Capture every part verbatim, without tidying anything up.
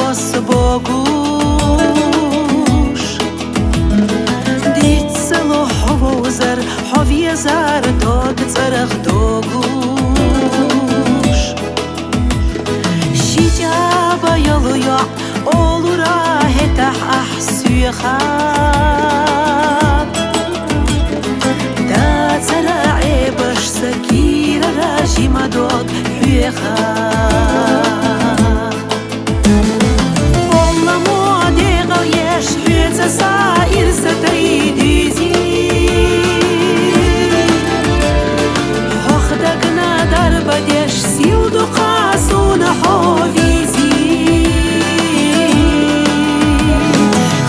Ас богуш, диццало хьо вовзар, хьо везар дог цӀарах догуш. Ши чӀаба йолу йоӀ олура хӀетахь ахь соьха. Дацара Ӏебаш сан кийрара жима дог хьоьха. Олламо декъал еш хьоьца са ирса тайдизи. Хьох дагна дарба деш сил ду кхасуна хьо визи.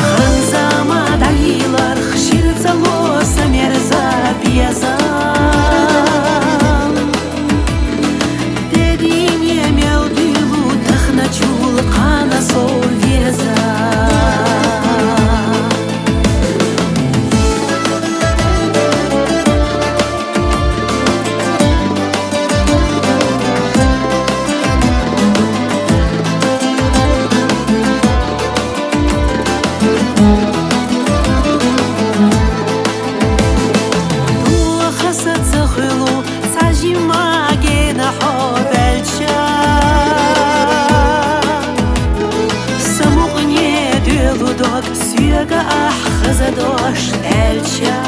Хан зама дӀайилларх ширца ло сан мерза безам. Де дине мел дуьйлу тахначул кхана со веза. Тоха сан ца хуьлу цхьа жимма гена хьо ваьлча, сан мукъане доьлу дог соьга ахь хаза дош аьлча.